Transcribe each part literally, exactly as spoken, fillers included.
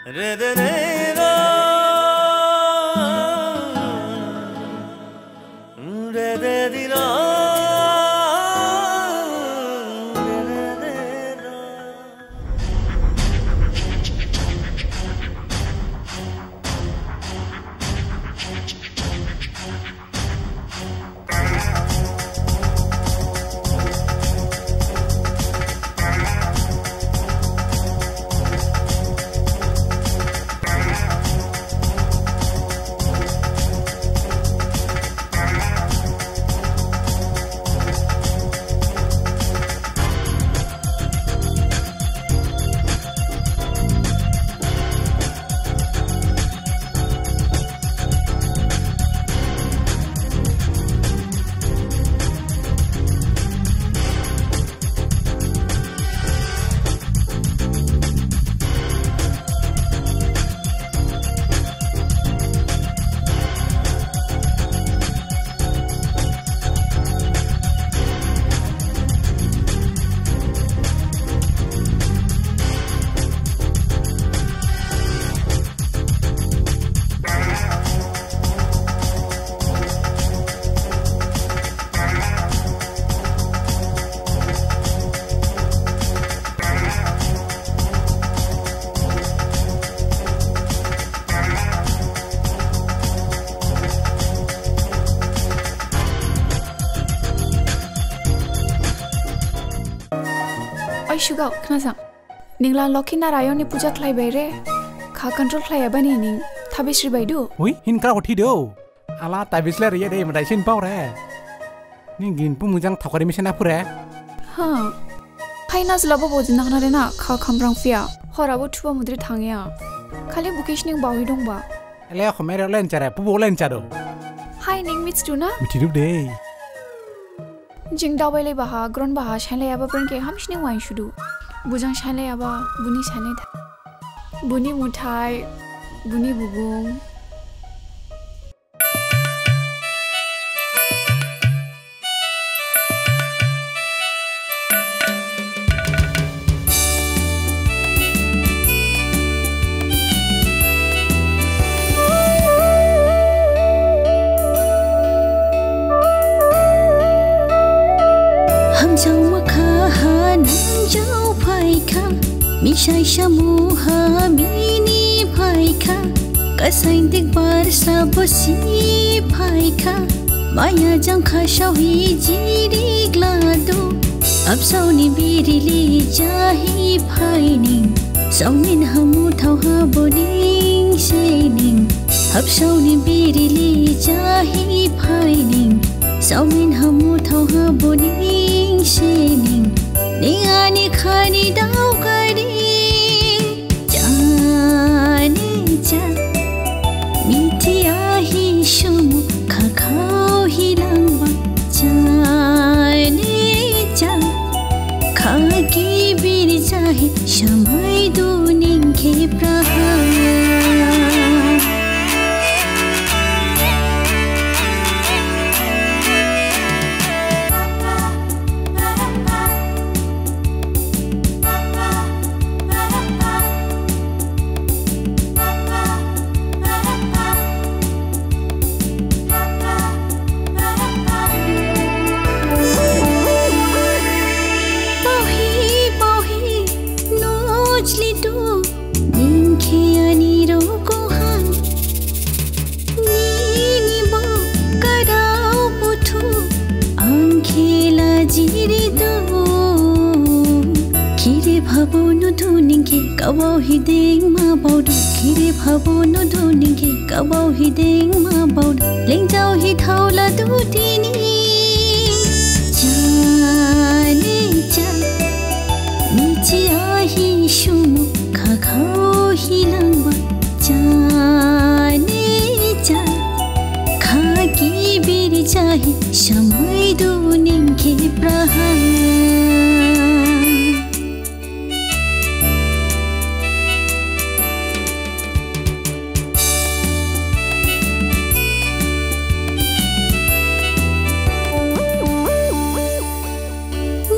Re de re ra, re de di ra, re de de ra. Oi, Sugao, khnasang. Ningla Lokhi Narayan ni puja khlaibai re. Kha control khlaiyabani ning thabis ribaidu. Ui, hin kra uthi do. Ala thabis le riya de, madai sin pau re. Ning gin pu mujang thakari misen aphu re. Ha. Hai na zlabo bo jin nakhna re na, kha khamrang phiya. Hora bo thuba mudri thangya. Khali Bukesh ning bawi dongba. Ele khomere len chare, pu bo len chado. Hai ning mithidu na? Mithidu de. Jing daobailaiba ha, gronba ha, sainlaiyaba bren khe hamsining wainsudu. Bujang sainlaiyaba, buni sainlai tha-, buni muthai, buni bugong. Hamjaoma kha ha nangjao phaikha, misai samu ha mini phaikha, kasain dikbar sabo si phaikha, maya jang khasao hi jirik ladu, habsao ni birili jahi phaining, saomin ha muthao ha boning sening, habsao ni birili jahi phaining, saomin ha muthao ha boning sening, ning ani khani daogari. Jane ja, mithiya hi sumu khakhao hi langba. Jane ja, kha gibir jahi samaidu ning khe praha. Paohi, paohi, nojlidu, ning khe ani rogo ha. Nini bo kadao buthu ang khe lajiridu. Khire phabo nudu ning khe kabao hi dengma baodu. Khire phabo nudu ning khe kabao hi dengma baodu. Lengjao hi thaoladu dini. Jane ja, mithiya hi sumu khakhao hi langba. Jane ja, kha gibir jahi samaidu ning khe praha.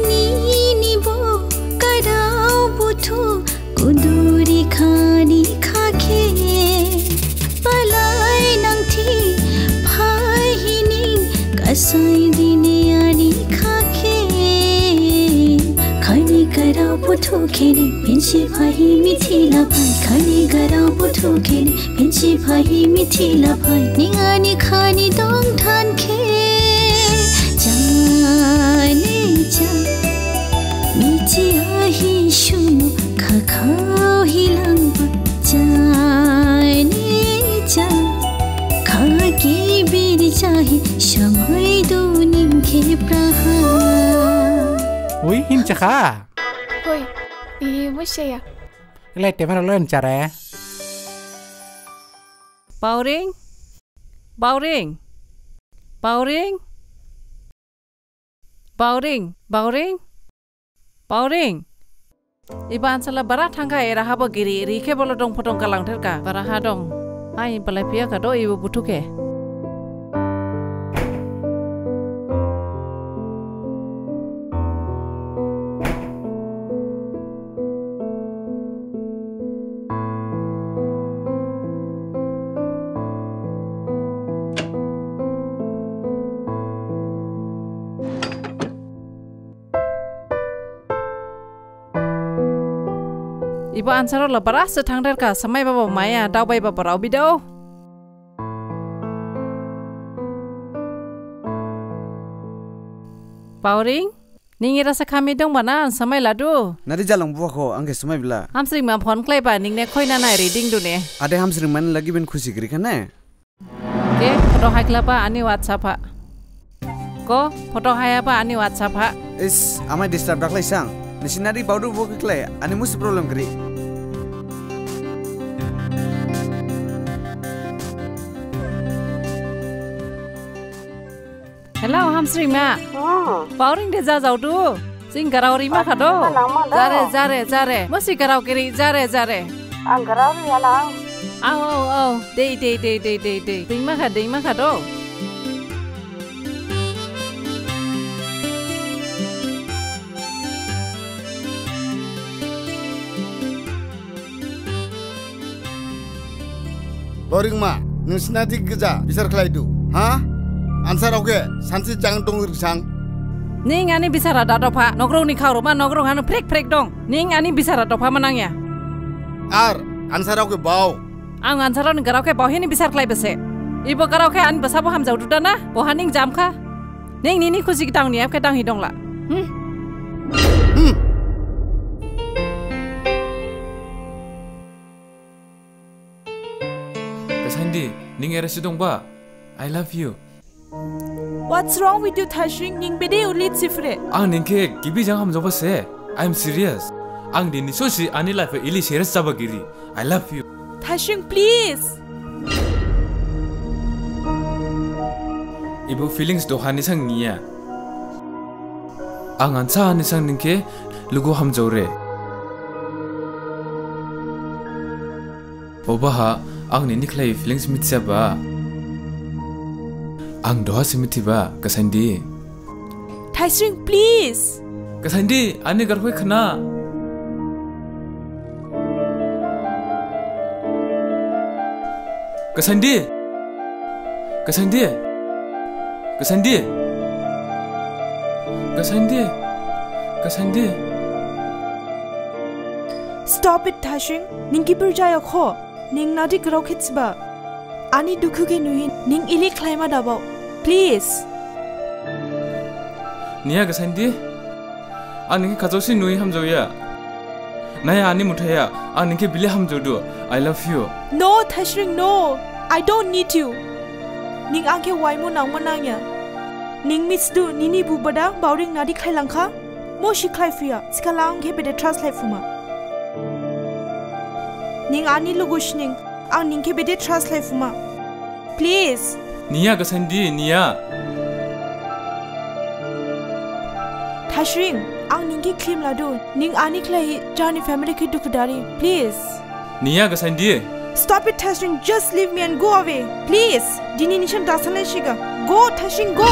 Nini bo kadao buthu kuduri khani kha Thukhini, phinsi phahi mithi laphai, khani garao bo thukhini, phinsi phahi mithi laphai, ning ani khani dong thankhe. Jane ja, mithi ahi sumu, khakhao hi langba. Jane ja, khagi biri jahi, samai do ning khe praha. Ui, hin chakha. Hoi, ihi museya. Ilai temen lo enchare. Bauring, Bauring, Bauring, Bauring, Bauring, Bauring. Iba ansala bara thangkha, era habo giri, ri khe bolo dong photong kalang therkha, bara ha dong. Ai, balai phiyakha do, ibu buthu khe. Ibo ansarao la bara se thangtherkha, samai babo maya, daobai babo rao bidao. Bauring, ning era se khami dongba na, samai ladu. Nadi jalang buakho, ang khe samai bila. Hamsringma phone khlaiba, ning ne khoina nai reading du ne. Ade Hamsringma ni lagi ben khusi giri kha ne. Ke, photo haikhlaba ani WhatsApp ha. Ko, photo hayaba ani WhatsApp ha. Is, amai disturb dakhlai sang. Nisi nadi baodu bo khlai, ani musi problem giri. Hello, Hamsringma. Hmm. Bauring de jajaodu. Jing garao rima khado. Nangma do. Jare, jare, jare. Musi garao giri, jare, jare. Ang garao riya lang. Au, au, au. Dei, dei, dei. Dei ma kha, dei ma khado. Bauringma, ning sina thik gija bisar khlaidu, ha? Ansarao khe sansi jang dong riksang. Ning ani bisara da dopha, nogrong ni khaoroma nogrong hanu phrek phrek dong. Ning ani bisara dopha manangya. Ar ansarao khe bao. Ang ansarao ni garao khe bao hini bisar khlai bese. Ibo garao khe ani basa bo hamjaodu da na, boha ning jam kha. Ning nini khusi dang ni apkhe dang hi dongla. Hmm. Hmm. Kasaindi, ning era si dongba? I love you. What's wrong with you, Thaisring? Ning bede ulit sifre? Ang ning khe gibi jang hamjaoba se. I'm serious. Ang dini sosi ani life ili serious jaba giri. I love you. Thaisring, please. Ibo feelings dohani sang niya. Ang ansa ani sang ning khe lugu hamjaore. Obaha ang nini khlai feelings mithiyaba. Ang doha si mithiba, Kasaindi. Thaisring, please. Kasaindi, ani garkhoi khna. Kasaindi. Kasaindi. Kasaindi. Kasaindi. Kasaindi. Stop it, Thaisring. Ning kibir jaya kho. Ning nadi grao khetsba. Ani dukhu khe nuhi ning ili khlaima dabao. Please. Niya Kasaindi. Ang ning khe khajaosi nuhi hamjaoya. Naya ani muthaya, ang ning khe bili hamjaodu. I love you. No, Thaisring, no. I don't need you. Ning ang khe waimu nangma nangya. Ning mithdu nini bubada Bauring nadi khlailangkha. Mo si khlaiphuya, sikhala ang khe bede trust laiphuma. Ning ani lugu sining, ang ning khe bede trust laiphuma. Please. Niya Kasaindi, niya. Thaisring, ang ning khe khlim ladu, ning ani khlaihi jarni family khe dukhu dari. Please. Niya Kasaindi. Stop it, Thaisring. Just leave me and go away. Please. Dini nisan dasanai siga. Go, Thaisring, go.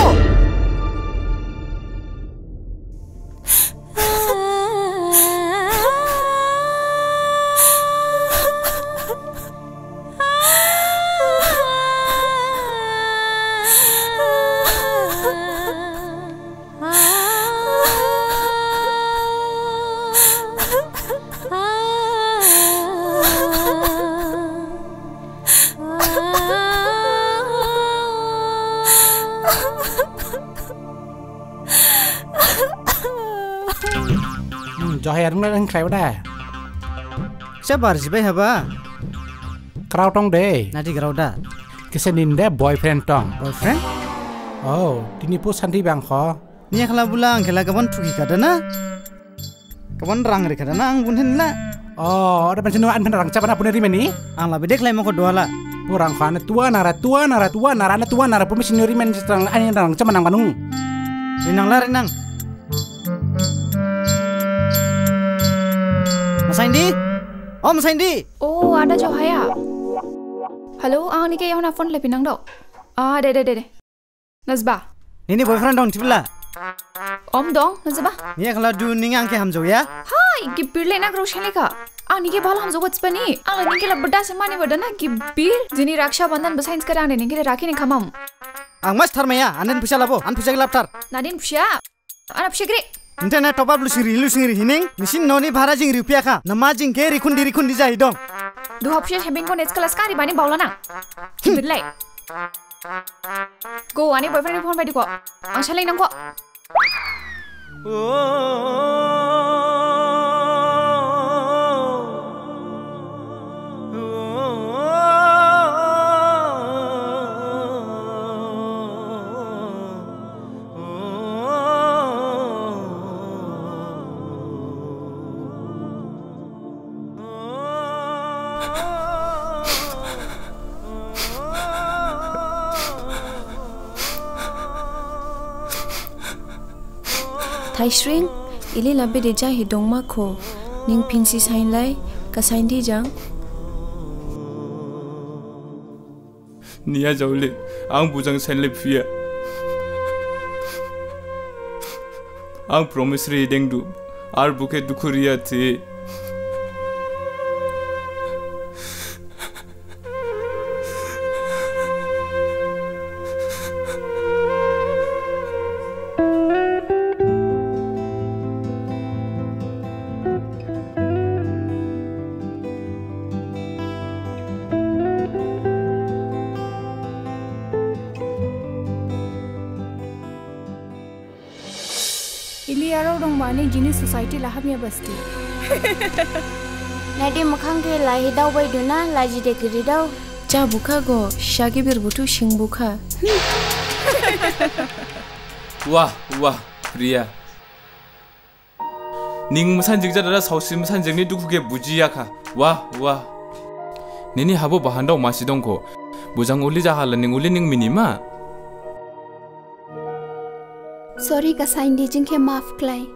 Johaya, nung na nung khlaiba da? Sabar jibai haba. Grao dong de. Nadi grao da? Kise ninde boyfriend dong. Boyfriend? Oh, dini bo santhi bang kho. Niya khala bula ang khela gabon thuki khadana. Gabon rang ri khadana ang bun hinla. Oh, ada pensi nu an pen rang chabana bune rimani? Ang la bedek lai moko doala. Bo rang kho ane tua nara, tua nara, tua nara, ane tua nara, bo mesi nu rimani strang ane rang chabana ang banu. Rinang la, rinang. Masaindi? O Masaindi? O, ada Johaya. Hello, ang nike yahon phone lephinang do. Ah, de, de, de, de. Najba. Nini boyfriend dong thibla? Om dong, najba. Niya khala du ning ang khe hamjaoya? Hai, gibi le na grao shalika. Ang nike bala hamjaoba thibani. Ang la nike la bada se mani badana gibi. Jini Raksha Bandhan basain skara ang nike rakhi ni khamam. Ang mas tharmaya, anen phuisa labo, an phuisa khe lapthar. Nadin phuisa? Ana phuisa giri. Nte na top up lusingri, lusingri hining. Nisin noni bhara jing riphiya kha. Nama jing khe rikhundi, rikhundi jahi dong. Duha phuisa sabing ko nets kelas kari bani baola na. Himirlai. Go, ani boyfriend ni phone bai di ko. Ang salai nang ko. Thaisring, ili la bede jahi dongma kho, ning phinsi sainlai, Kasaindi jang. Niya jaole, ang bojang sainlai phuya. Ang promise ri dengdu, ar bo khe dukhu riya thi. Ili arao dongba ni jini society la hamya basti. Nadi mukhang khe lahi dao bai duna, laji de giri dao. Ja bukha go, sagi bir buthu sing bukha. Wah, wah, Priya. Ning masainjik jadada saosi masainjik ni dukhu khe bujiya kha. Wah, wah. Nini habo bahandao masi dongkho. Bojang uli jahala ning uli ning minima. Sorry, Kasaindi, jing khe maph khlai.